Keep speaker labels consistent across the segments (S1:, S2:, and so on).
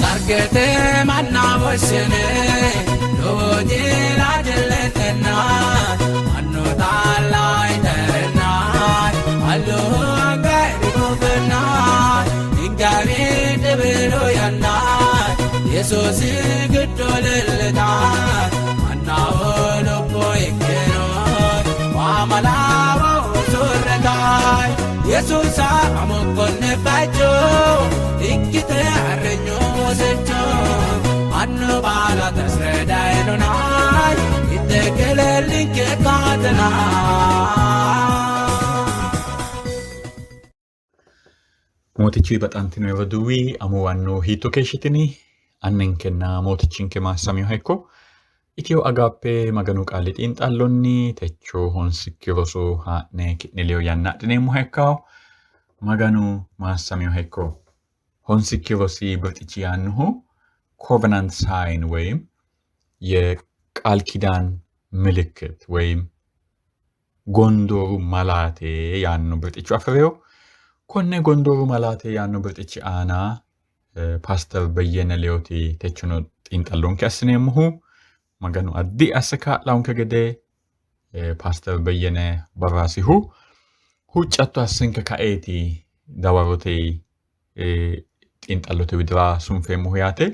S1: Sargete manna woshshine lowo jila jilletenna mannu taalla iterena allu anga irikufenna ingawi dhibilu yanna Yesuusi giddo leellita mannaho lubbo ikkino waamalawo usurretai Yesuusa amokkonne bacho ikkite arrenyo wosecho annu baala tasredainonai ittekelellinke kaatena.
S2: Mootichi baxantino roduuwi amuwanno hiitto keeshshitini? Anninkenna mootichinke maassaminoha ikko. Itiyo Agaappe Maganu qaali xiinxallonni techo honsikki roso haa'ne ki'ne ledo yanna adhineemmoha ikkawo. Maganu maassaminoha ikko. Honsikki rosi birxichi yaannohu Covenant Sign ወይም የቃል ኪዳን ምልክት ወይም Gondooru malaate yaanno birxicho afi'rino. Konne Gondooru malaate yaanno birxichi aana Paaster Beyyene Leyooti techono xiinxallonke assineemmohu. Maganu addi asse kaa'lawonke gede Paaster Beyyene Barraasihu huuccatto assinke kaeeti dawarote xiinxallote widira sunfeemmohu yaate.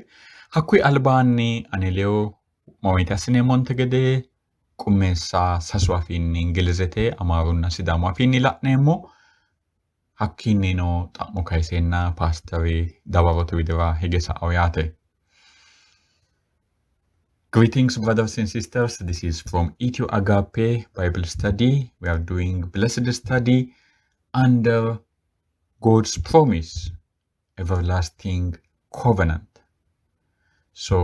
S2: Hakkuyi albaanni ane leyo wo'ma woyite assineemmonte gede qummeessa sasu afiinni Ingilizete, Amaarunna Sidaamu afiinni la'neemmo. Hakkiinnino xa'mo kayiseenna paasteri dawarote widira hige sa'o yaate. Greetings, brothers and sisters. This is from Ethio Agape Bible Study. We are doing blessed study under God's promise, everlasting covenant. So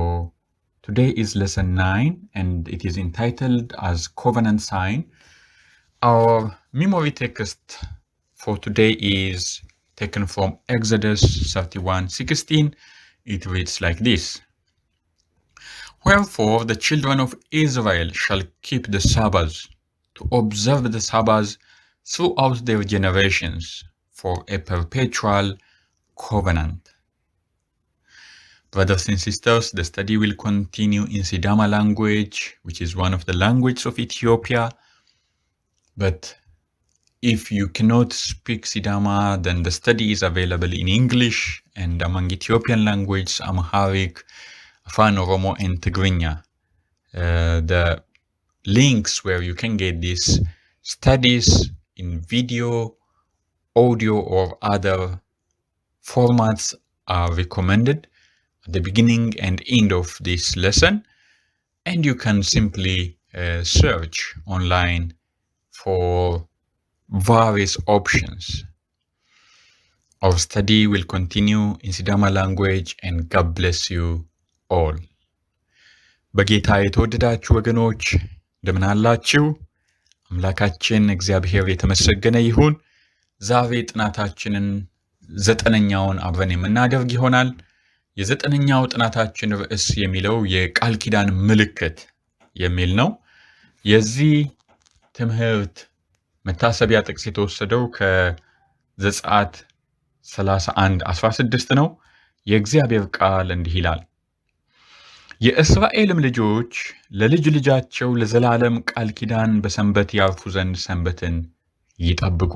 S2: today is lesson 9 and it is entitled as Covenant Sign. Our memory text for today is taken from Exodus 31:16. It reads like this. Wherefore the children of Israel shall keep the Sabbath, to observe the Sabbath throughout their generations for a perpetual covenant. Brothers and sisters, the study will continue in Sidama language, which is one of the languages of Ethiopia. But if you cannot speak Sidama, then the study is available in English and among Ethiopian languages, Amharic, Afan Oromo, and Tigrinya. The links where you can get these studies in video, audio, or other formats are recommended at the beginning and end of this lesson. And you can simply search online for various options. Our study will continue in Sidama language and God bless you all. በጌታ የተወደዳችሁ ወገኖች እንደምን አላችሁ? አምላካችን እግዚአብሔር የተመሰገነ ይሁን። ዛሬ ጥናታችንን ዘጠነኛውን አብረን የምናደርግ ይሆናል። የዘጠነኛው ጥናታችን ርዕስ የሚለው የቃል ኪዳን ምልክት የሚል ነው። የዚህ ትምህርት መታሰቢያ ጥቅስ የተወሰደው ከዘጸአት 31 16 ነው። የእግዚአብሔር ቃል እንዲህ ይላል፣ የእስራኤልም ልጆች ለልጅ ልጃቸው ለዘላለም ቃል ኪዳን በሰንበት ያርፉ ዘንድ ሰንበትን ይጠብቁ።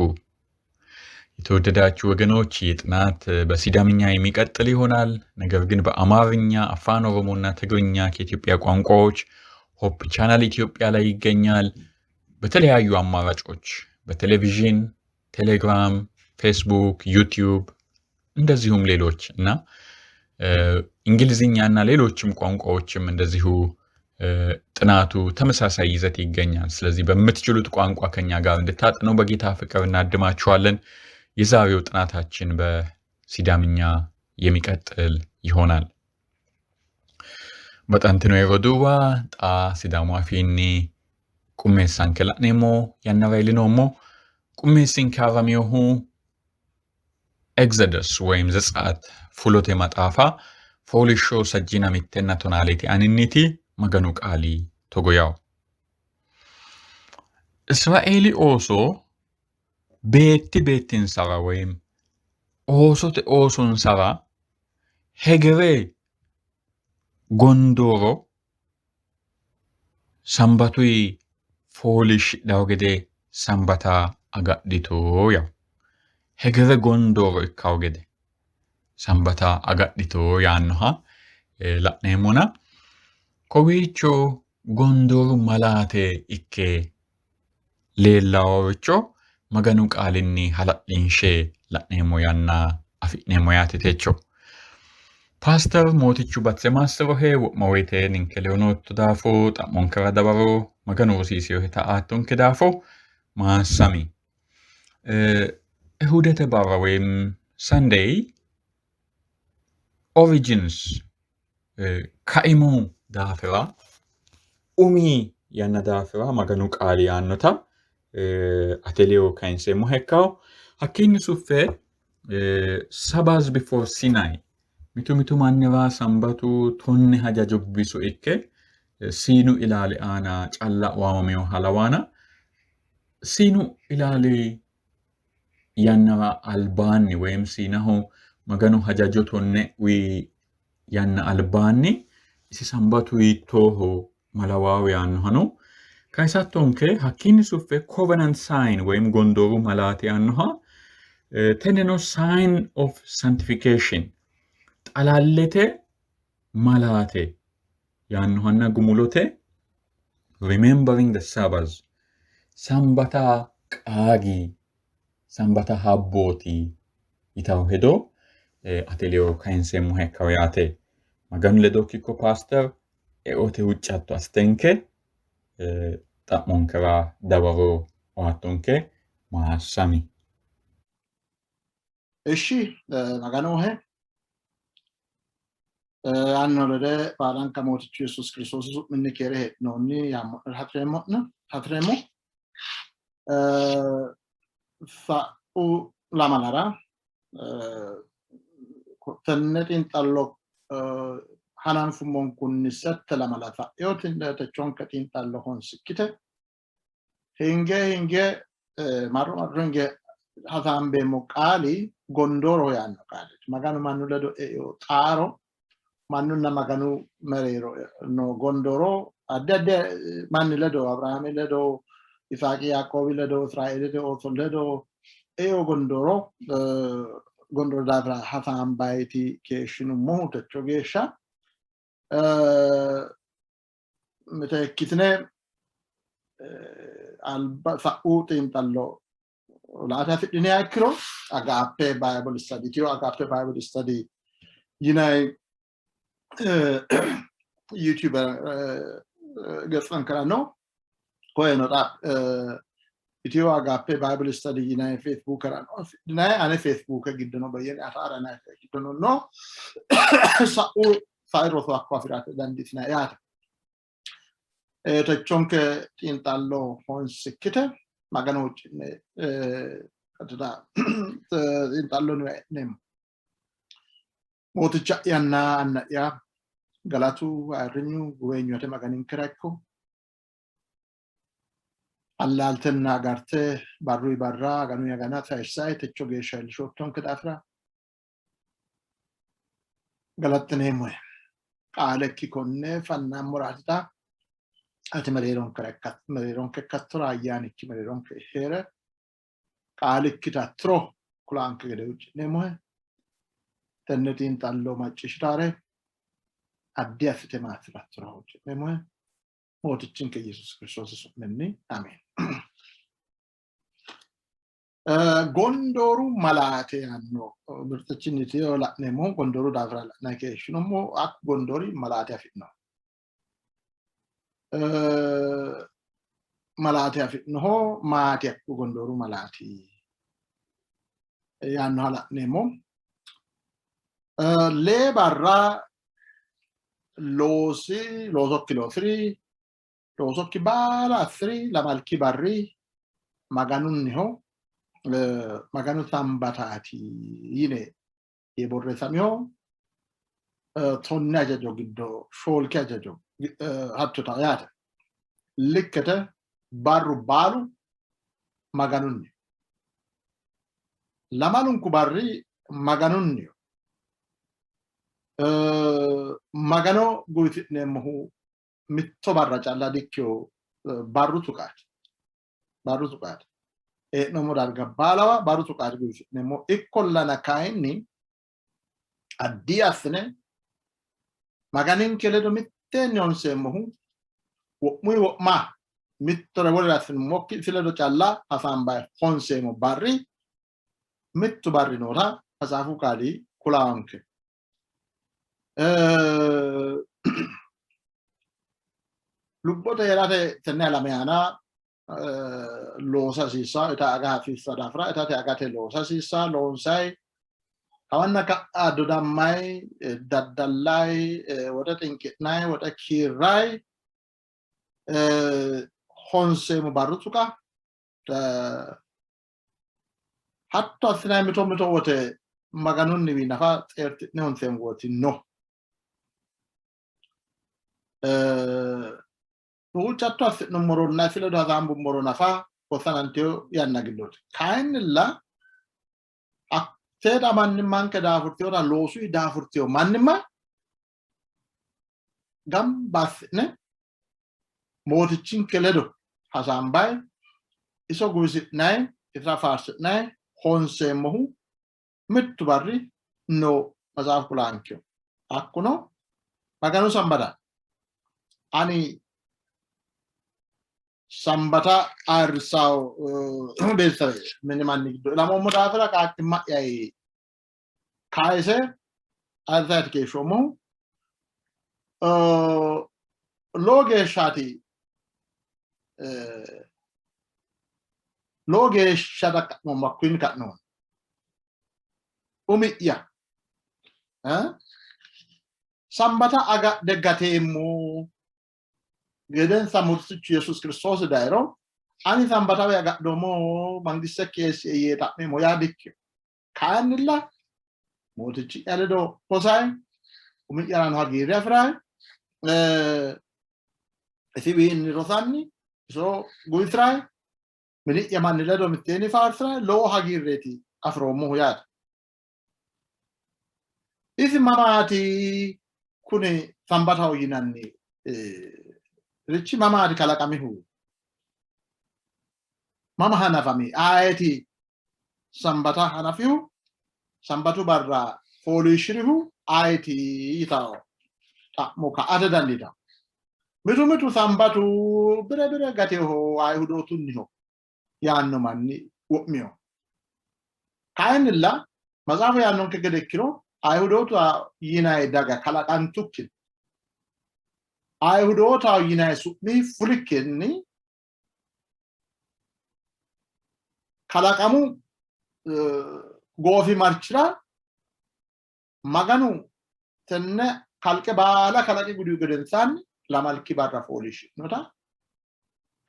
S2: የተወደዳችሁ ወገኖች ይህ ጥናት በሲዳምኛ የሚቀጥል ይሆናል። ነገር ግን በአማርኛ፣ አፋን ኦሮሞና ትግርኛ ከኢትዮጵያ ቋንቋዎች Hope Channel ኢትዮጵያ ላይ ይገኛል። በተለያዩ አማራጮች በቴሌቪዥን፣ ቴሌግራም፣ ፌስቡክ፣ ዩቲዩብ እንደዚሁም ሌሎች እና እንግሊዝኛ እና ሌሎችም ቋንቋዎችም እንደዚሁ ጥናቱ ተመሳሳይ ይዘት ይገኛል። ስለዚህ በምትችሉት ቋንቋ ከኛ ጋር እንድታጥኑ በጌታ ፍቅር እናድማችኋለን። የዛሬው ጥናታችን በሲዳምኛ የሚቀጥል ይሆናል። Baxantino roduuwa xa Sidaamu afiinni qummeessanke la'neemmo yannara iillinoommo. Qummeessinke haraminohu Exodus ወይም ዘጸአት fulote maxaafa fooliishsho sajjiina mittenna tonaaleti aaninniiti Maganu qaali togo yawo. Israeeli ooso Beetti beettinsara woyim oosote oosonsara hegere gondooro Sambatuyi fooliishshidhanno gede Sambata agadhito yawo. Hegere gondooro ikkawo gede Sambata agadhito yaannoha la'neemmona kowiicho gondooru malaate ikke leellaworicho Maganu qaalinni hala'linshe la'neemmo yanna afi'neemmo yaate techo. Paaster Mootichu Batse maassirohe wo'ma woyte ninke ledo nootto daafo xa'monkera dawaro Maganu rosiisinoheta aattonke daafo maassami. Ehudete barra woyim Sunday origins kaimu daafira umi yanna daafira Maganu qaali yaannota ate ledo kayinseemmoha ikkawo. Hakkiinni suffe Sabbath before Sinai mitu mitu mannira Sambatu tonne hajajo biso ikke Siinu ilaali aana calla waamaminoha lawaana Siinu ilaali yannara albaanni woyim Siinaho Maganu hajajo tonne uyi yanna albaanni isi Sambatu hiittooho malawaawo yaannohano kayisattonke. Hakkiinni suffe covenant sign woyim gondooru malaate yaannoha tenneno sign of sanctification xalallete malaate yaannohanna gumulote remembering the Sabbath Sambata qaagi Sambata habbooti yitawo hedo ate ledo kayinseemmoha ikkawo yaate. Maganu ledokki ikko paaster eote huuccatto assitenke xa'monkera dawaro oattonke maassami.
S3: Ishi Maganohe anno lede baalanka Mootichu Yesuus Kiristoosi su'minni keere heedhinoonni yaammo'nera hasireemmo'ne hasireemmo. Sa'u lamalara tenne xiinxallo hananfummonkunni sette lamala sa'ino techonke xiinxallo honsikkite hinge hinge marro marro hinge hasaambeemmo qaali gondooroho yaanno qaaleeti. Maganu mannu ledo eino xaaro mannunna Maganu mereero noo gondooro addi addi manni ledo Abirahaami ledo, Yisaaqi Yaaqoobi ledo, Israeelete ooso ledo eino gondooro gondooro daafira hasaambayti keeshshinummohu techo geeshsha miteekkitine alba sa'u xiinxallo laate hasidhiniha ikkiro Agaappe Bible Study Itiyo Agaappe Bible Study yinay YouTube getsankera no. Koyeno xa Itiyo Agaappe Bible Study yinay Facebookera no afidhinay. Ane Facebook giddono bayyene afaara giddono no. Sa'u sai roso hakko afi'rate dandiitinay yaate. Techonke xiinxallo honsikkite Magano huucci'ne qaxxita xiinxallonniwa e'neemmo. Mooticha'yanna anna'ya galatu ayirrinyu guweenyu ate Maganinkera ikko. Allaaltenna agarte barruyi barra aganuyi agana sayissae techo geeshsha iillishoottonke daafira galaxxineemmohe. Qaalekki konne fannammoraatita ati mereeronkera mereeronke ikkattora ayyaanikki mereeronke hee're qaalikkita tiro kulanke gede huucci'neemmohe. Tenne xiinxallo macciishshitaare addi assite maassi'rattora huucci'neemmohe. Mootichinke Yesuus Kiristoosi su'minni ameen. Gondooru malaate yaanno birxichinni tiyo la'neemmohu gondooru daafira la'nanni keeshshinummo hakku gondoori malaate afi'no. Malaate afi'noho maati hakku gondooru malaati yaannoha la'neemmo. Lee barra loosi loosokki loosiri loosokki baala assi'ri, lamalki barri Maganunniho, Maganu Sambataati yine yee borreessamiho tonne hajajo giddo shoolki hajajo hattota yaate. Likkete barru baalu Maganunni. Lamalunku barri Maganunniho. Magano guwisi'neemmohu mitto barra calla dikkino, barru tuqaati. Barru tuqaati. Hee'noommo darga baalawa barru tuqaati guwisi'neemmo. Ikkollana kayinni addi assine Maganinke ledo mitteenni honseemmohu wo'muyi wo'ma mittore wolere assinummokki isi ledo calla hasaambayi honseemmo barri mittu barri noota Matsaafu qaali kulaanke. Lubbote hee'rate tenne alame aana loosa hasiissanno, ita aga hasiissanno daafira itate agate loosa hasiissanno, loonsayi kawanna ka'a dodammayi, daddallayi, woxe xinqi'nayi, woxe kiirrayi honseemmo barru tuqa hatto assinanni mito mito wote Maganunniwi nafa xeerti'ne honseemmo woti no. Huuccatto assi'nummoronna isi ledo hasaambummoro nafa wossanantino yanna giddooti. Kayinnilla seeda mannimmanke daafurtinota loosuyi daafurtino mannimma gamba assi'ne mootichinke ledo hasaambayi iso guwisi'nayi isira faarsi'nayi honseemmohu mittu barri no matsaafu kulaankeho. Hakkuno Maganu Sambata. Ani Sambata ayirrisawo beetesawe mini manni giddo ilamoommo daafira qaaqqimma'ya kayise ayirrisaati keeshshoommohu. Lowo geeshshaati lowo geeshsha xaqqa'moommo hakkunni ka'nohunni. Umi'ya Sambata agadhe gateemmo gedensa Murtichu Yesuus Kiristoosi dayiro ani Sambatawe agadhoommo mangistekki eessie yee xa'meemmo yaa dikkino. Kayinnilla Mootichi'ya ledo hosayi umi'yarano hagiirre afi'rayi isiwiinni rosanni iso guwisi'rayi mini'ya manni ledo mitteenni faarsi'rayi lowo hagiirreeti afi'roommohu yaate. Isi mamaati kuni Sambataho yinanni richi mamaati kalaqamihu? Mama hanafami? Ayeti Sambata hanafihu? Sambatu barra fooliishshirihu ayeti yitawo xa'mo ka'ate dandiitanno. Mitu mitu Sambatu bire bire gateho Ayihudootunniho yaanno manni wo'mino. Kayinnilla matsaafu yaannonke gede ikkiro Ayihudootu yinanni daga kalaqantukkinni Ayihudootaho yinanni su'mi fulikkinni kalaqamu goofimarchira Maganu tenne kalqe baala kalaqi gudihu gedensaanni lamalki barra fooliishshinota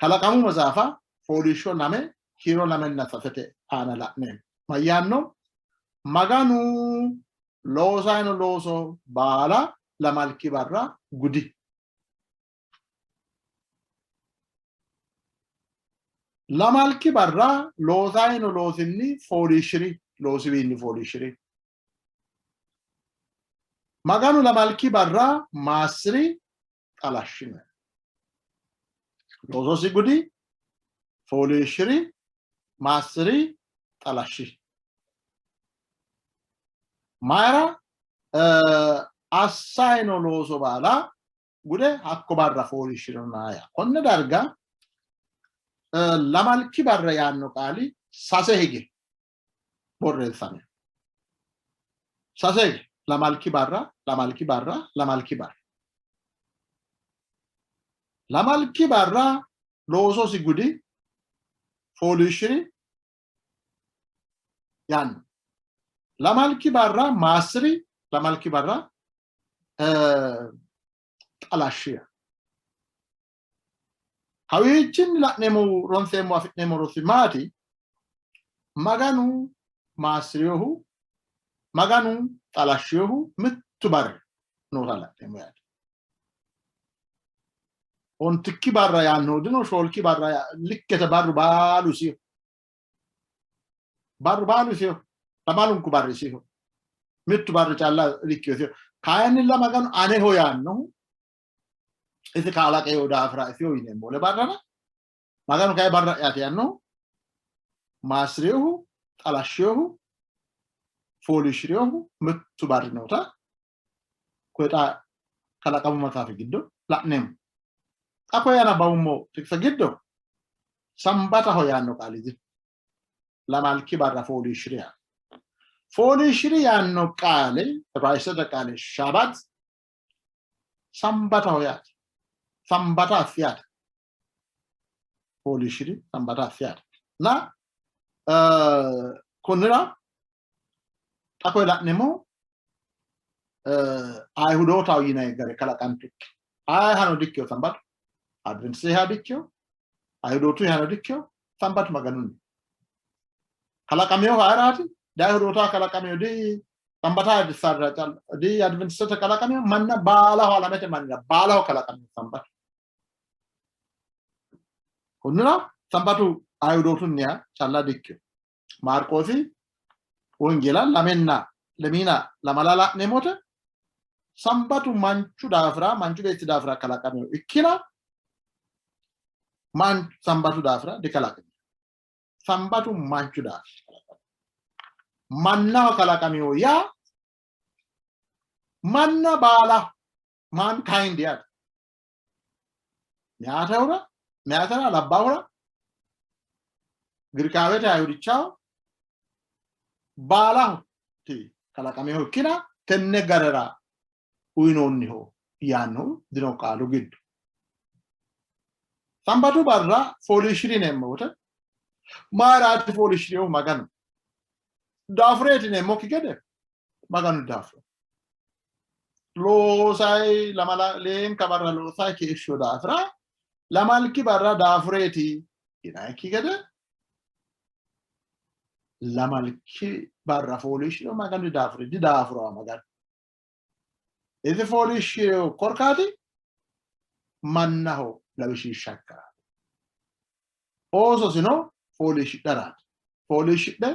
S3: Kalaqamu maxaafa fooliishsho lame kiiro lamenna sasete aana la'neemmo. Mayyaanno? Maganu loosayino looso baala lamalki barra gudi. Lamalki barra loosayino loosinni fooliishshiri, loosiwiinni fooliishshiri. Maganu lamalki barra maassi'ri, xalashshino. Loososi gudi, fooliishshiri, maassi'ri, xalashshi. Mayira assayino looso baala gude hakko barra fooliishshirona yaa. Konne darga lamalki barra yaanno qaali sase hige borreessame. Sase hige lamalki barra, lamalki barra, lamalki barra. Lamalki barra loososi gudi fooliishshiri yaanno. Lamalki barra maassiri, lamalki barra xalashshiya. Kawiichinni la'neemmo ronseemmo afi'neemmo rosi maati? Maganu maassi'rinohu Maganu xalashshinohu mittu barri noota la'neemmo yaate. Ontikki barra yaannohu dino, shoolki barra likkete barru baalu isiho. Barru baalu isiho. Lamalunku barri isiho. Mittu barri calla dikkino. Kayinnilla Maganu aneho yaannohu isi kalaqeyo daafira isiho yineemmo wole barrana. Maganu kayi barra'yaati yaannohu maassi'rinohu, xalashshinohu, fooliishshi'rinohu mittu barri noota koye xa kalaqamu maxaafi giddo la'neemmo. Xa koye anabbawummo xiqise giddo sambataho yaanno qaali dino. Lamalki barra fooliishshiri yaanno. Fooliishshiri yaanno qaale Ibraayisxete qaale shabat sambataho yaate. Sambata assi yaate. Fooliishshiri sambata assi yaate. Na konnira xa koye la'neemmohu Ayihudootaho yinanni gare kalaqantukki ayehano dikkino sambatu Adventisteha dikkino Ayihudootuhano dikkino sambatu Maganunni kalaqaminohu ayeraati? Di Ayihudootaho kalaqamino di sambata ayirrissarra calla di Adventistete kalaqamino manna baalaho alamete mannira baalaho kalaqamino sambatu. Konnira sambatu Ayihudootunniha calla dikkino. Maarqoosi wongeela lamenna lemiina lamala la'neemmote sambatu manchu daafira manchu beetti daafira kalaqamino ikkina sambatu daafira dikalaqamino. Sambatu manchu daafira kalaqamino. Mannaho kalaqamino yaa manna baala mankind yaate. Meyaatehura, meyaatera, labbaahura, Girikaawete Ayihudichaho baalaho kalaqaminohu ikkina tenne garera uyinoonniho yaannohu dino qaalu giddo. Sambatu barra fooliishshi'ri yineemmo wote mayiraati fooliishshi'rinohu Maganu? Daafureeti yineemmokki gede Maganu daafira. Loosayi lamala leenka barra loosayi keeshsho daafira lamalki barra daafureeti yinayikki gede lamalki barra fooliishshiro Maganu daafure didaafurawa Maganu. Isi fooliishshiro korkaati mannaho lawishshiishsha ikkaraati. Oososino fooliishshidharaati. Fooliishshidhe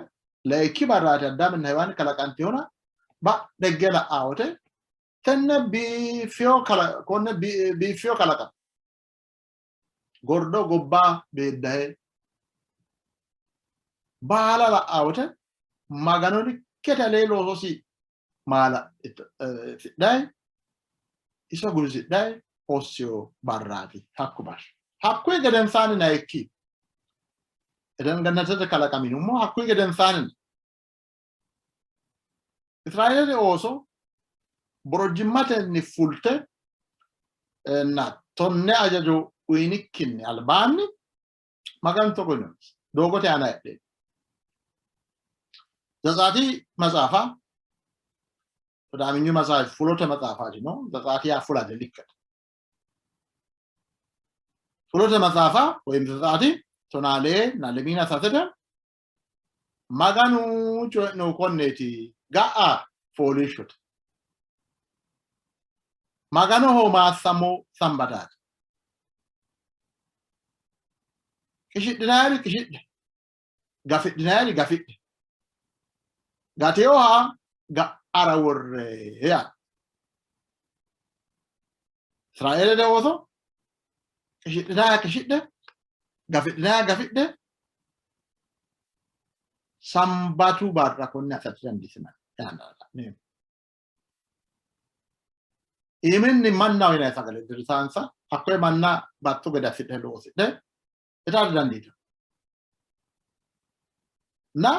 S3: leyikki barraati Addaaminna Hewaani kalaqantihuna badhegge la'aa wote tenne biiffiyo konne biiffiyo kalaqama gordo gobba beeddahe baala la'aa wote Magano likkete alee loososi maala sidhayi iso gulusidhayi hossiyo barraati hakku barri. Hakkuyi gedensaanni nayikki Eden Gannatete kalaqaminummo hakkuyi gedensaanni Israeelete ooso borojjimmatenni fulte na tonne ajajo uyinikkinni albaanni Maganu togo yiinonsa, doogote aana heedhe Zetsaati maxaafa Qidaaminyu maxaafi fulote maxaafaati no. Zetsaati yaa fulate likkate. Fulote maxaafa woyim Zetsaati tonaalee na lemiina sasete Maganu coyi'nohu konneeti ga'a fooliishshote. Maganoho maassamo sambataati. Qishidhinayiri qishidhe, gafidhinayiri gafidhe, gateyoha ga'ara worre yaa. Israeelete ooso qishidhinaya qishidhe, gafidhinaya gafidhe, sambatu barra konne assate dandiitinanni yaanna la'neemmo. Iiminni mannaho yinanni sagale dirrisaansa hakkoye manna batto gede assidhe loosidhe ita didandiitanno. Na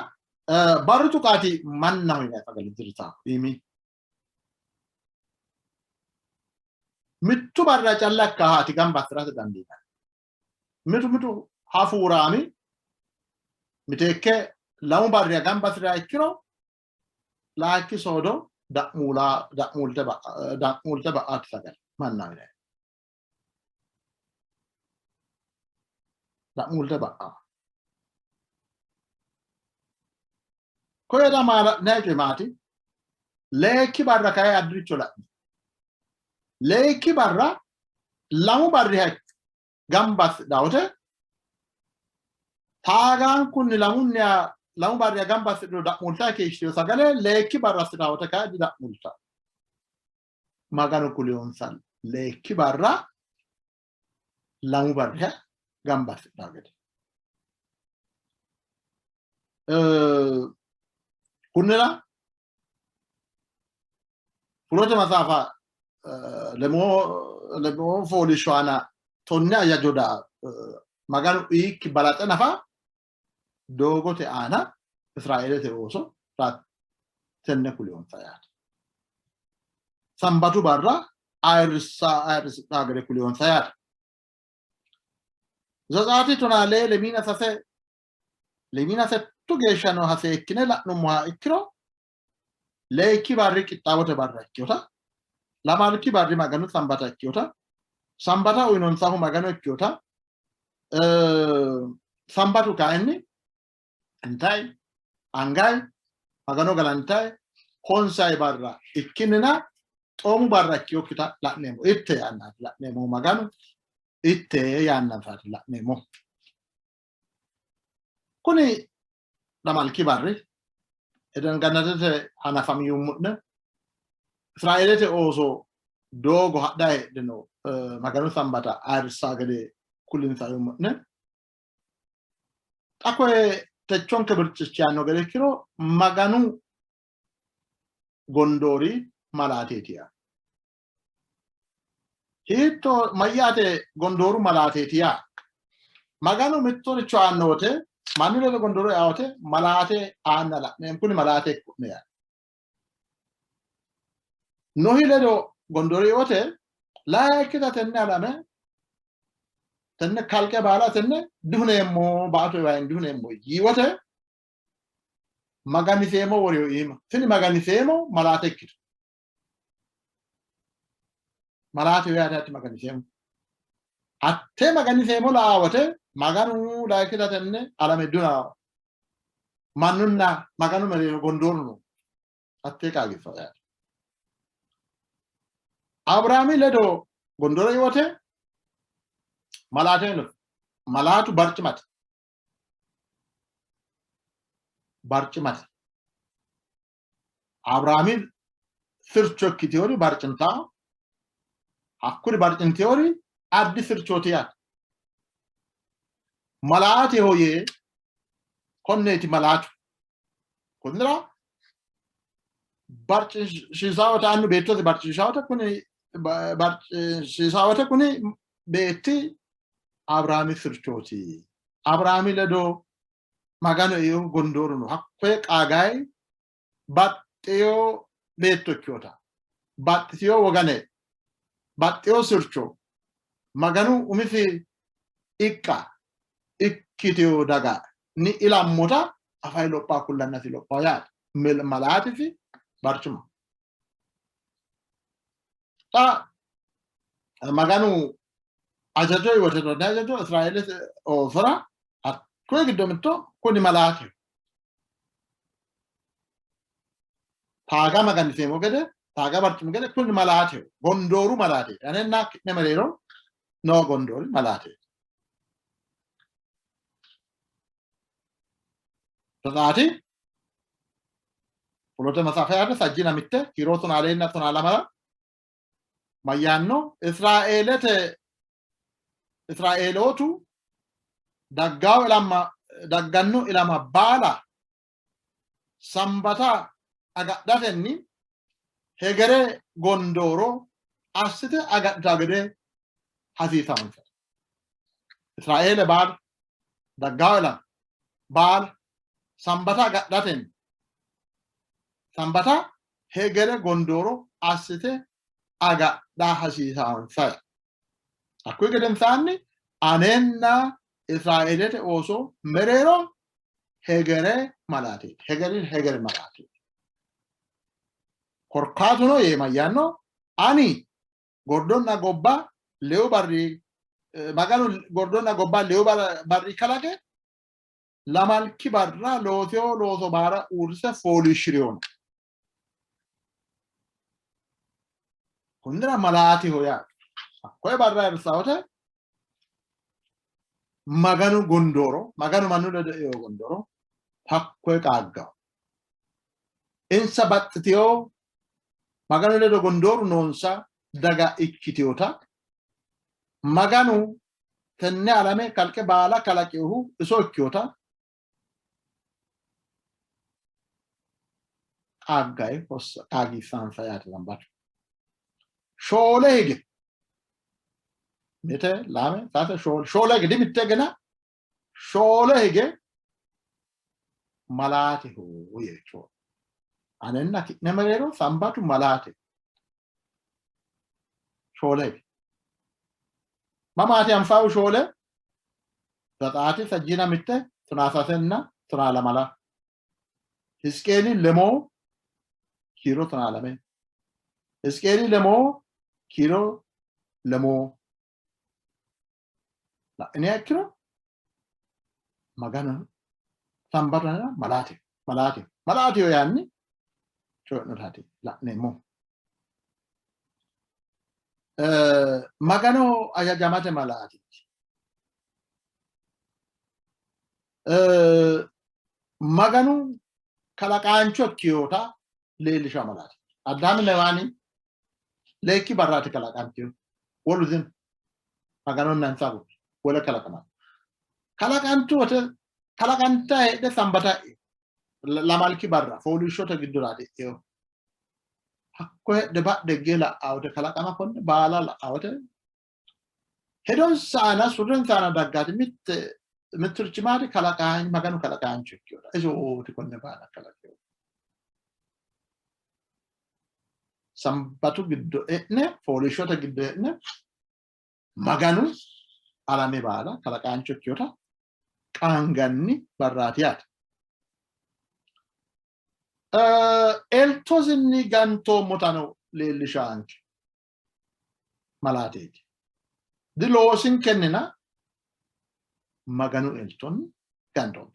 S3: barru tuqaati mannaho yinanni sagale dirrisaa iimi. Mittu barra calla ikkahaati gamba assi'rate dandiinanni. Mitu mitu hafuuraami miteekke lamu barriha gamba assi'riha ikkiro laakki soodo da'muula da'muulte da'muulte ba'aati sagale manna yine da'muulte ba'a koye da maala'nay coyi maati leekki barra kayi addiricho la'ni leekki barra lamu barriha gamba assidhawote taagaankunni lamunniha Lamu barriha gamba assidhino da'muulta keeshshitino sagale leekki barra assitaawote kayi dida'muulta. Maganu kuliyonsa leekki barra lamu barriha gamba assidhaa gede. Kunnira Fulote maxaafa lemoo fooliishsho aana tonne hajajo daa Maganu iikki balaxe nafa doogote aana Israeelete ooso tenne kuliyonsa yaate. Sambatu barra ayirrissa ayirrisidhaa gede kuliyonsa yaate. Zatsaati tonaa lee lemiina sase lemiina settu geeshsha nooha seekkine la'nummoha ikkiro leekki barri qixxaawote barra ikkinota, lamalki barri Maganu Sambata ikkinota, Sambata uyinonsahu Magano ikkinota, Sambatu kayinni intayi, angayi, Magano galantayi, honsayi barra ikkinnina xoomu barra ikkinokkita la'neemmo. Itte yaannaati la'neemmohu Maganu itte yaannansaati la'neemmohu. Kuni lamalki barri Eden Gannatete hanafami yuummo'ne Israeelete ooso doogo hadhayi heedhino Maganu Sambata ayirrissaa gede kulinsa yuummo'ne. Xa koye techonke birxichi yaanno gede ikkiro Maganu gondoori malaateeti yaa. Hiitto mayyaate gondooru malaateeti yaa? Maganu mittoricho aanno wote mannu ledo gondooro eaa wote malaate aanna la'neemmo. Kuni malaate ikko'ne yaa. Nohi ledo gondooro ei wote layikkita tenne alame tenne kalqe baala tenne dihuneemmo baatto wayin dihuneemmo yii wote maganiseemo woriyo iima. Tini maganiseemo malaate ikkitu. Malaateho yaate hatti maganiseemo. Hatte maganiseemo laa wote Maganu layikkita tenne alame duna mannunna Maganu mereero gondooru no. Hattee qaagissa yaate. Abiraami ledo gondooro ei wote malaate no. Malaatu barcimate. Barcimate. Abiraami sircho ikkiteori barcintaa, hakkuri barcinteori addi sirchooti yaate. Malaateho yee konneeti malaatu. Konnira barcishiisawote annu beettosi barcishiisawote kuni barcishiisawote kuni beetti Abiraami sirchooti. Abiraami ledo Maganu einohu gondooru no. Hakkoye qaagayi baxxeyo beetto ikkinota, baxxiteyo wogane, baxxeyo sircho, Maganu umisi iqqa ikkiteyo daga ni ilammota afayi lopha kullannasi lopha yaate. Malaatisi barcima. Xa Maganu ajajo wote tonne ajajo Israeelete oosora hakkuyi giddo mitto kuni malaateho. Taaga maganiseemmo gede, taaga barcimu gede kuni malaateho. Gondooru malaateeti. Anenna ki'ne mereero noo gondoori malaateeti. Tsaati fulote maxaafa yaate sajjina mitte kiiro tonaa leenna tonaa lamala mayyaanno Israeelete Israeelootu daggawo ilama dagganno ilama baala sambata agadhatenni hegere gondooro assite agadhitanno gede hasiisannonsa. Israeele baala daggawo ilama baala sambata agadhatenni sambata hegere gondooro assite agadha hasiisannonsa. Hakkuyi gedensaanni anenna Israeelete ooso mereero hegere malaateeti. Hegere hegere malaateeti. Korkaatuno yee mayyaanno ani gordonna gobba leyu barri Maganu gordonna gobba leyu barri kalaqe lamalki barra loosino looso baala uurrise fooliishshi'rino. Konnira malaateho yaate. Hakkoye barra ayirrisawote Maganu gondooro, Maganu mannu ledo eo gondooro Hakkoye qaaggawo. Insa baxxiteyo Maganu ledo gondooru noonsa daga ikkiteota Maganu tenne alame kalqe baala kalaqinohu iso ikkinota qaaggayi qaagiissansa yaate sambatu. Shoole hige mite lame sase shoole shoole hige dimitte gena shoole hige malaateho yee coyi. Anenna ki'ne mereero sambatu malaate shoole hige. Mamaati anfaahu shoole? Zaxaati sajjiina mitte tonaa sasenna tonaa lamala. Hizqeeli lemoo kiiro tonaa lame. Hizqeeli lemoo kiiro lemoo. La'iniha ikkiro Maganu sambatu malaate malaate malaateho yaanni coyi'notaati la'neemmo. Maganoho hajajamate malaati. Maganu kalaqaancho ikkinota leellisha malaati. Addaaminna Hewaani leekki barraati kalaqantino. Wolu dino. Maganonna insa agurte wole kalaqamanno. Kalaqantu wote kalaqanta heedhe sambata lamalki barra fooliishshote giddoraati e'ino. Hakko heedhe badhe higge la'aa wote kalaqama konne baala la'aa wote hedonsa aana surrensa aana daggaati mitte mitturichi maati kalaqaanchi Maganu kalaqaancho ikkinota isooti konne baala kalaqinohu. Sambatu giddo e'ne fooliishshote giddo e'ne Maganu alame baala kalaqaancho ikkinota qaanganni barraati yaate. Eltosinni gantoommotano leellishaanke malaateeti. Diloosinkennina Maganu eltonni gantoommo.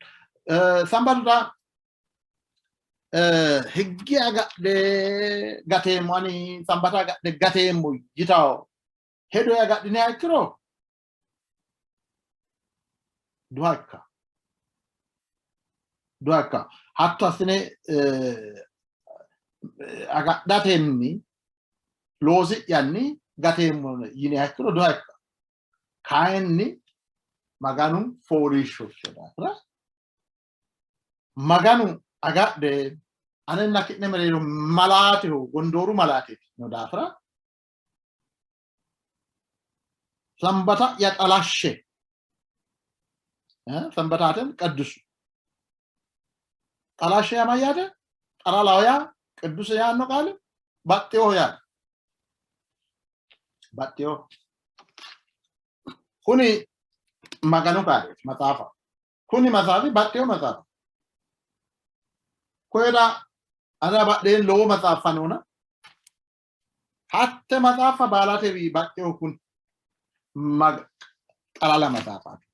S3: Sambatu daa higge agadhe gateemmo ani sambata agadhe gateemmo yitawo hedo agadhiniha ikkiro duha ikka duha ikka hatto assine agadhatenni loosi'yanni gateemmo yiniha ikkiro duha ikka kayinni Maganu fooliishsho ikkino daafira Maganu agadhe anenna ki'ne mereero malaateho gondooru malaateeti no daafira Sambata'ya xalashshe Sambataaten qaddusu xalashshe yaa mayyaate? Xalalaho yaa qidduse yaanno qaali baxxeeho yaate. Baxxeeho. Kuni Maganu qaaleeti maxaafa. Kuni maxaafi baxxeeho maxaafa. Koyira ane badheen lowo maxaaffa noona hatte maxaaffa baalatewi baxxeeho kuni xalala maxaafaati.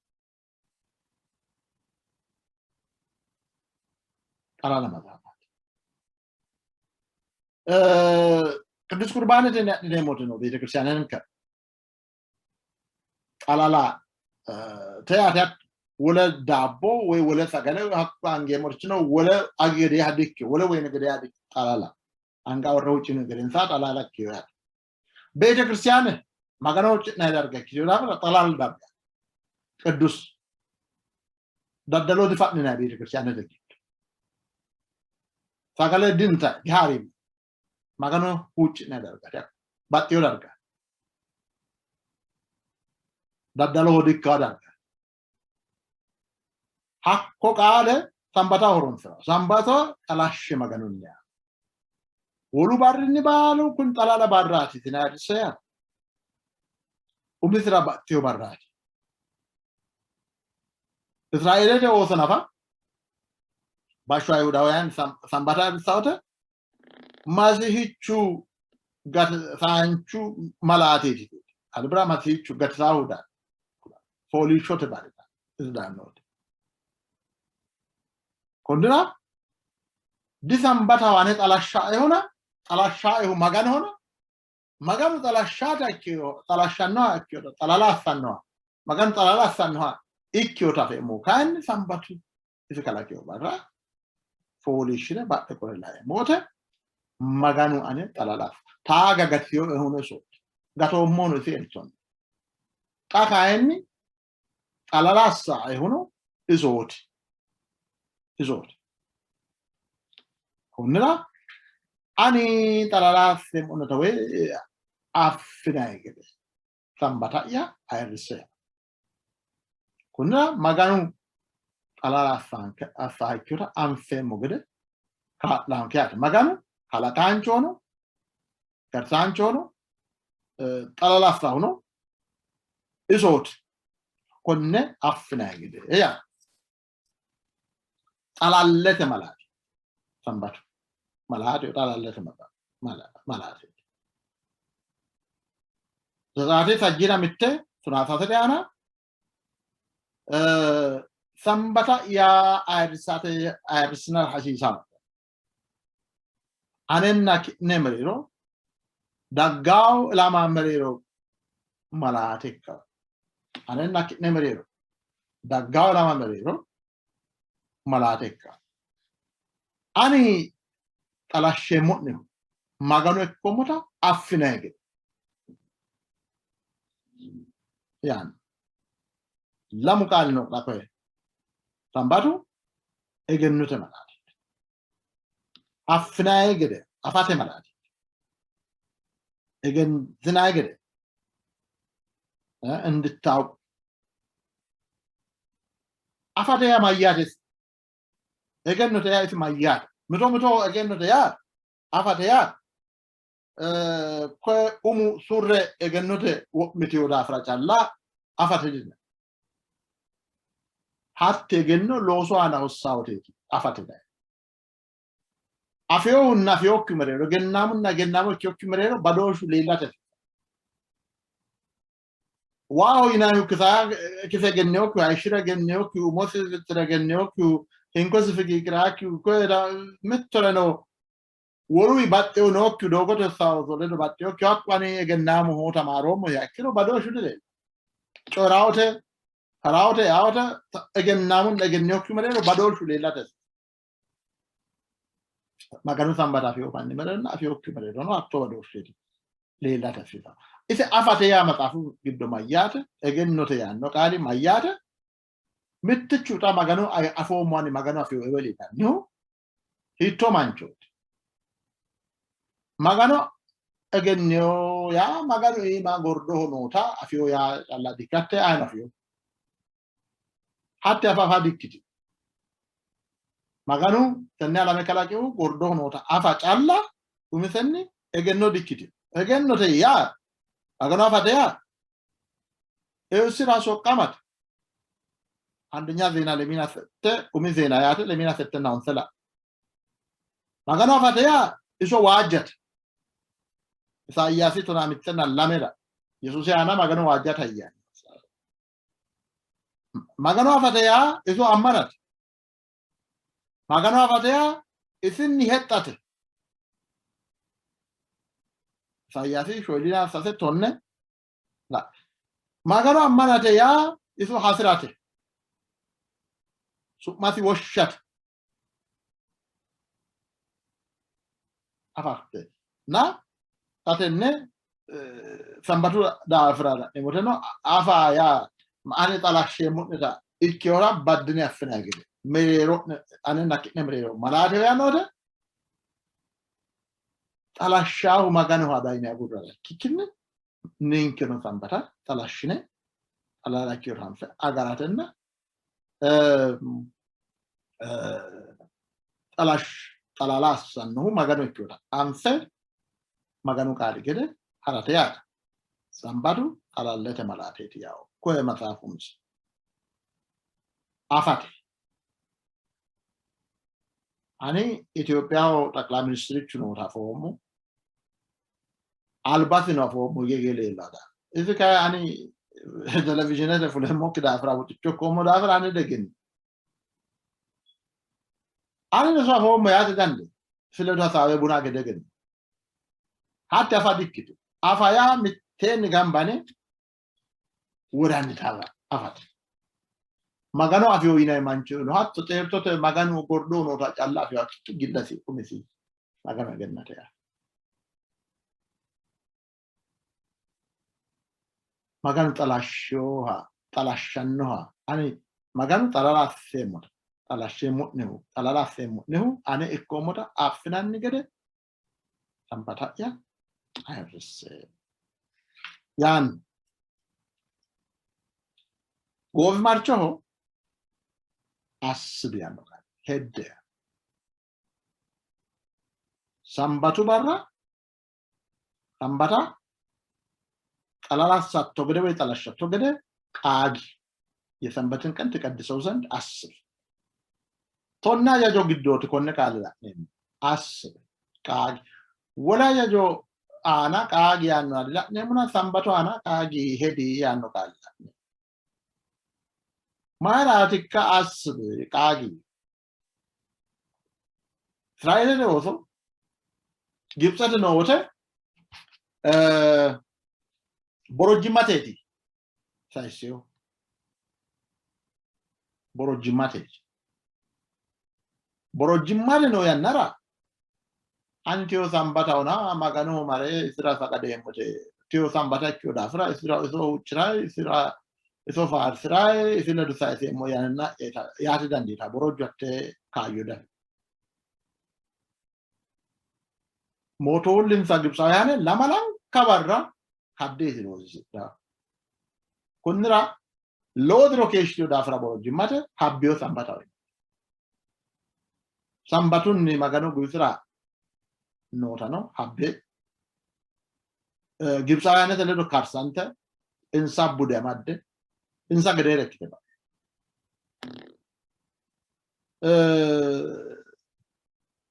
S3: Xalala maxaafaati. ቅዱስ ቁርባን adhineemmoti no beetekiristiyaanenke xalala teyaate wole daabbo woy wole sagale hakku angeemmorichi no wole agi gedeeha dikkino wole woyine gedeeha dikkino xalala anga worre huuccino gedensaa xalala ikkino yaate. Beetekiristiyaane Magano huucci'nanni darga ikkitino daafira xalalu darga ቅዱስ daddalo difa'ninanni beetekiristiyaanete giddo sagale dinta dihaarimu Magano huucci'nanni darga baxxino darga daddaloho dikkawo darga hakko qaale sambata horonsira sambata xalashshe Maganunniha wolu barrinni baalu kun xalala barraati tinaadise yaa umisira baxxino barraati. Israeelete ooso nafa bashsho Ayihudawuyan sambata ayirrissawote Masihichu gatisaanchu malaateeti. Albira Masihichu gatisaahu daanno. Fooliishshote barra isi daannooti. Konnira disambataho ane xalashshaehona xalashshaehu Maganohona Maganu xalashshaata ikkino xalashshannoha ikkinota xalala assannoha Maganu xalala assannoha ikkinota afeemmo kayinni sambatu isi kalaqino barra Fooliishshire badhe qole laeemmo wote Maganu ane xalala taaga gatinoehuno isooti, gatoommohuno isi eltonni. Xa kayinni xalala assaehuno isooti, isooti. Konnira ani xalala asseemmo'neta woy affinanni gede sambata'ya ayirrisse. Kunnira Maganu xalala assaha ikkinota anfeemmo gede kaa'lanke yaate. Maganu kalaqaanchono, gatisaanchono, xalala assahuno isooti. Konne affinanni gede yaa xalallete malaati. Sambatu malaati xalallete malaati. Zazaate sajjina mitte sunaasasete aana sambata yaa ayirrisate ayirrisinara hasiisanno. Anenna ki'ne mereero daggawo ilama mereero malaate ikkanno. Anenna ki'ne mereero daggawo ilama mereero malaate ikkanno. Ani xalashsheemmo'nehu Magano ikkoommota affinanni gede yaanno. Lamu qaali no koye. Sambatu egennote malaate. Affinanni gede afate malaate. Egentinanni gede እንድታውቁ afate yaa mayyaate? Egennote yaa isi mayyaate? Mito mito egennote yaa afate yaa koye umu surre egennote wo'mitino daafira calla afate dina. Hatti egenno loosu aana hossawoteeti afate daye. Afeyohunna afeyokki mereero, egennaamunna egennaamo ikkiyokki mereero badooshshu leellate. Waaho yinannihu kise egennewokkihu, hayishshira egennewokkihu, umosi fixxira egennewokkihu, hinkosi fiqiiqiraakkihu, koyera mittoreno woluwi baxxehu nookkihu, doogote saoso ledo baxxewokkihu, hakku ani egennaamoho tamaaroommo yaa ikkiro badooshshu dileellanno. Coyi'rawote, harawote, yawote egennaamunna egennewokkihu mereero badooshshu leellate. Maganu sambata afewo manni mereeronna afewokki mereerono hattoo badooshsheeti leellate hasiisanno. Ise afate yaa maxaafu giddo mayyaate? Egennote yaanno qaali mayyaate? Mittichu xa Maganu afoommo ani Maganu afewo eweli yinannihu hiittoo manchooti? Magano egenneyo yaa Maganu iima gordoho noota afewo yaa calla dikkate ayino afewo. Hatte afa afa dikkitino. Maganu tenne alame kalaqihu gordoho noota afa calla umisenni egenno dikkitino. Egennote yaa Magano afate yaa isira soqqamate. አንደኛ ዜና ለሚና sette umi zeena yaate lemina settenna honse la Magano afate yaa iso waajjate. Isaayyaasi tonaa mittenna lamera Yesuusi aana Magano waajjate ayyaani. Magano afate yaa iso ammanate. Magano afate yaa isinni hexxate. Isaayyaasi shoolina sase tonne la. Magano ammanate yaa iso hasi'rate. Su'masi woshshate. Afate. Na xa tenne sambatu daafira la'neemmoteno afa yaa ani xalashsheemmo'neta ikkinohura baddine affinanni gede mereero'ne anenna ki'ne mereero malaateho yaannote xalashshaahu Maganoho adayine agurrara ikkikkinni ninkeno sambata xalashshine xalala ikkinoha hanfe agaratenna xalash xalala assannohu Magano ikkinota anfe Maganu qaali gede harate yaate. Sambatu xalallete malaateeti yawo. Koye maxaafu umisi afate. Ani Itophiyaho xaqilay ministirichu noota afoommo. Albasino afoommo hige hige leellata. Isi kayi ani televizhiinete fuleemmokki daafira buxicho ikkoommo daafira ani degeni. Ani iso afoommo yaate dandeemmo. Isi ledo hasaawe buna age degeni. Hatti afa dikkitu. Afa yaa mitteenni gamba yine wodannita afate. Magano afiyo yinanni manchi no, hatto xeertote Maganu gordoho noota calla afiyo ikkikki gillasi umisi Magano egennate yaa. Maganu xalashshoha xalashshannoha ani Maganu xalala asseemmota xalashsheemmo'nehu xalala asseemmo'nehu ane ikkoommota affinanni gede Sambata'ya ayirrisse yaanno. Goofimarchoho assibi yaanno qaali hedde Sambatu barra Sambata xalala assatto gede ወይ xalashshatto gede qaagi። የሰንበትን ቀን ትቀድሰው ዘንድ አስብ። Tonne hajajo giddooti konne qaale la'neemmo። Asse qaagi. Wole hajajo aana qaagi yaanno la'neemmona sambatu aana qaagi hedi yaanno qaale la'neemmo. Mayiraatikka assib qaagi? Israeelete ooso Gibitsete noo wote borojjimmateeti sayissino. Borojjimmateeti. Borojjimmate noo yannara antiyo sambatahona Maganoho mare isira sagadeemmote tiyo sambata ikkino daafira isira iso huucci'ray isira iso faarsi'ray isi ledo sayiseemmo yanna yaate dandiita borojju hatte kaayyo dafi. Mootoollinsa Gibitsaawiyane lamalanka barra kaddeeti loosisidha. Kunnira lowo diro keeshshitino daafira borojjimmate habbiyo sambata uyino. Sambatunni Magano guwisi'ra nootano habbe Gibitsaawuyaanete ledo karsante insa bude amadde insa gedeere ikkite ba'e.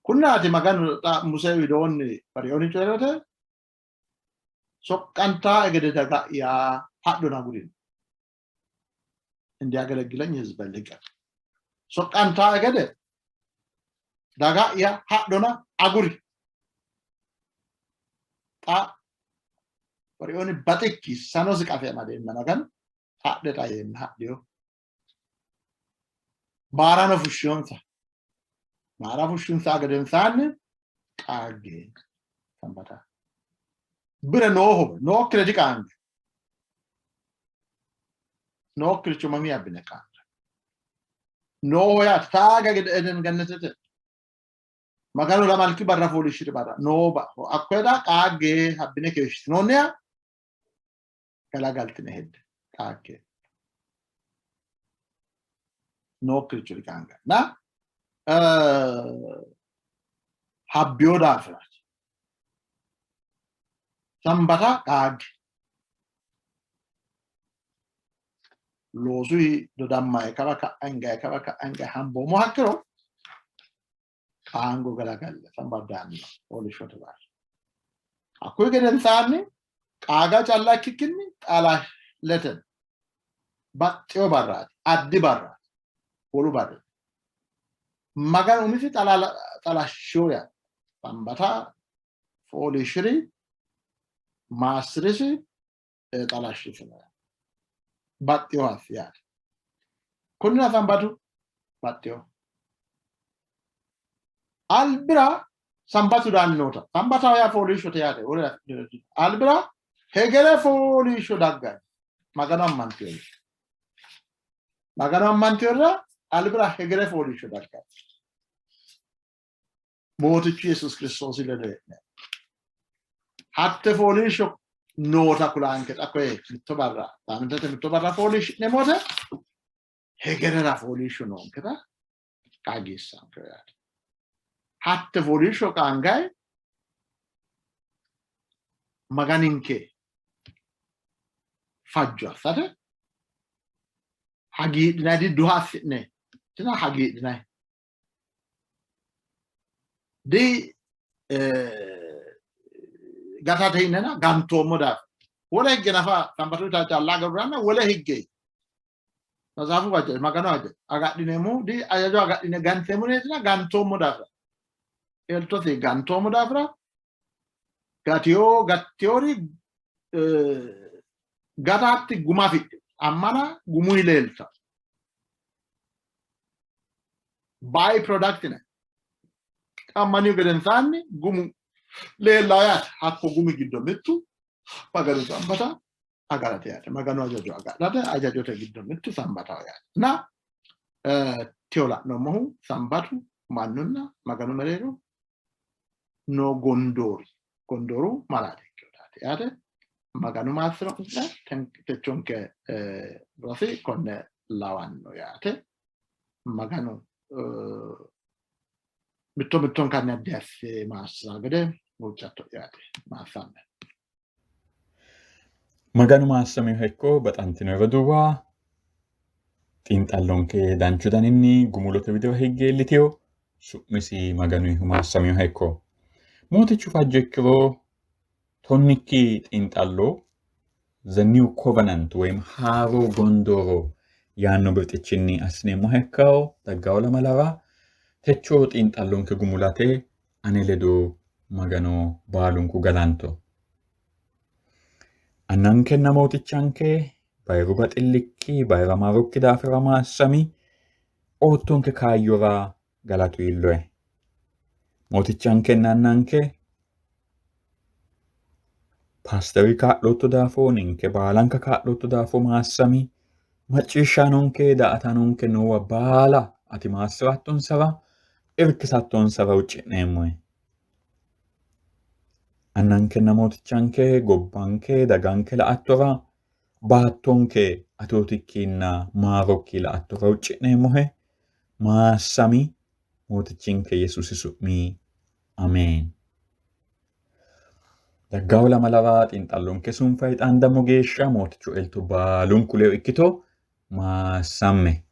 S3: Kunnaati Maganu xa Muse widoonni Feriooni coyi'rate soqqantaa gede daga'ya hadhona gudino እንዲያገለግለኝ ህዝበ ልቀቅ soqqantaa gede daga'ya hadhona aguri xa Feriooni baxikki sanosi qafe amadeenna Maganu hadhe xa yeenna hadhiyo baarano fushshiyonsa baara fushshunsa gedensaanni qaagge sambata bire nooho nookkire diqaange nookkiricho mamii abbine qaange nooho yaate taaga gede Eden gannatete Maganu lamalki barra fooliishshiri barra noo hakkoyeda qaagge habbine keeshshitinoonniha galagaltine hedde qaagge nookkiricho diqaanganna na habbiyo daafiraati sambata qaagge loosuyi dodammayi kawa ka'a hingayi kawa ka'a hingayi hamboommo hakkiro qaango galagalle sambatu daanno fooliishshote barra. Hakkuyi gedensaanni qaaga calla ikkikkinni xalallete baxxewo barraati, addi barraati, wolu barri. Maganu umisi xalashshiwo yaate. Sambata fooliishshiri maassi'risi xalashshisino yaate. Baxxewo assi yaate. Kunnira sambatu baxxewo. Albira sambatu daannota sambataho yaa fooliishshote yaate. Wole albira hegere fooliishsho dagganno. Magano ammantinori. Magano ammantinorira albira hegere fooliishsho dagganno. Mootichu Yesuusi Kiristoosi ledo hee'ne. Hatte fooliishsho noota kulanke xa koye mitto barra saamintete mitto barra fooliishshi'neemmo wote hegerera fooliishsho noonketa qaagiissanke yaate. Hatte fooliishsho qaangayi Maganinke fajjo assate hagiidhinay duha assi'ne tina hagiidhinay di gatate yinena gantoommo daafira wole higge nafa sambatu calla agurranna wole higge matsaafu fajjo Maganu hajajo agadhineemmohu di hajajo agadhine ganteemmo neetina gantoommo daafira eltote gantoommo daafira gatiyo gattiyori gataatti guma afidhino ammana gumuyi leelta. By product yinanni. Ammanihu gedensaanni gumu leellawo yaate. Hakko gumi giddo mittu Maganu sambata agarate yaate. Maganu hajajo agadhate, hajajote giddo mittu sambataho yaate. Na teyo la'noommohu sambatu mannunna Maganu mereero noo gondoori, gondooru malaate ikkinotaati yaate. Maganu maassi'ro'ne. Techonke rosi konne lawanno yaate. Maganu mitto mittonkanni addi asse maassi'ra gede huuccatto'yaati. Maassanne.
S2: Maganu maassaminoha ikko. Baxantino roduuwa, xiinxallonke danchu daninni gumulote widira higge iillitino. Su'misi Maganuyihu maassaminoha ikko. Mootichu fajjo ikkiro tonnikki xiinxallo The New Covenant woyim Haaro Gondooro yaanno birxichinni assineemmoha ikkawo daggawo lamalara. Techo xiinxallonke gumulate ane ledo Magano baalunku galanto. Annankenna Mootichanke, bayiru baxillikki, bayira maarokki daafira maassami, oottonke kaayyora galatu iillohe. Mootichankenna Annanke, paasteri kaa'lootto daafo, ninke baalanka kaa'lootto daafo maassami, macciishshaanonke, daa''ataanonke noowa baala ati maassi'rattonsara, irkisattonsara huucci'neemmohe. Annankenna Mootichanke, gobbanke, daganke la''attora, baattonke atootikkinna maarokki la''attora huucci'neemmohe. Maassami, Mootichinke Yesuusi su'mi. Ameen. Daggawo lamalara xiinxallonke sunfay xaandammo geeshsha Mootichu elto baalunku ledo ikkito. Maassamme.